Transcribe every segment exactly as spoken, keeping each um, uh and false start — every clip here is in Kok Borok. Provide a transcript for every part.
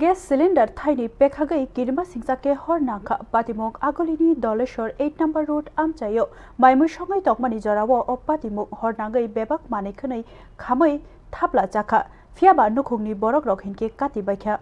Gas cylinder thaini pekhagwi kirima singcha khe hor nangkha. Patimung Agulini Doleshwar eight number road amchaio maimui songwi tongmani jorao o patimung hor nangwi bebak manwi khwnwi khamwi thapla chakha. Phiyaba nukhungni borokrok hinkhe kati baikha.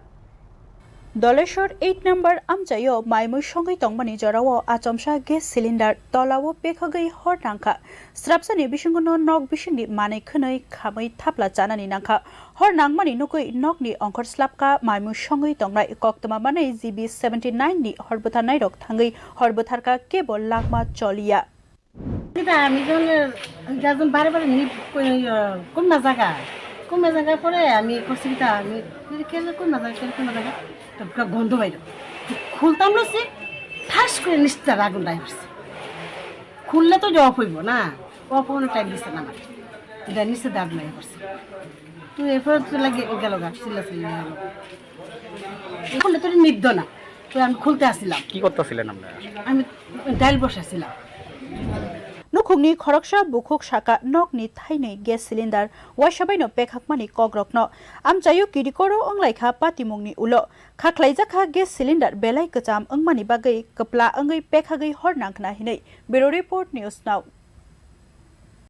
Doleshwar eight number amchaio maimui songwi tongmani jorao achomsa gas cylinder tolao pekhagwi hor nangkha. Srapsani bisingono nok bisingni manwi khwnwi khamwi thapla chanani nangkha. Hor nangmani nukwi nokni ongkhor slapkha maimui songwi tongnai koktwma manwi G B seventy nine ni hor bwtharnairok thangwi hor bwtharkha kebo langma choliya. Kita ami jon gajon bare bare ni kunma jaga kunma jaga pore ami kosi kita ami kele kunma jaga kele kunma jaga to pura gondo bairo. Khultam lo se thas kore nista ragun dai bas. Khulle to job hoibo na. Off hono time dise na mare. Ida nise dar nai bas. Tu e pore tu lagi gelo ga sila sila. Khulle to nibdo na. Tu ami khulte asilam. কি করতেছিলেন আপনারা? Ami dail bosha silam. Nukhungni khoroksa bukhuk saka nokni thainwi gas cylinder waisa baino pekhakmani kokrokno amchaio kirikoro wnglaikha patimungni ulo. Khaklaijakha gas cylinder belai kwcham wngmani bagwi kwpla wngwi pekhagwi hor nangkhna hinwi Bureau Report News Now.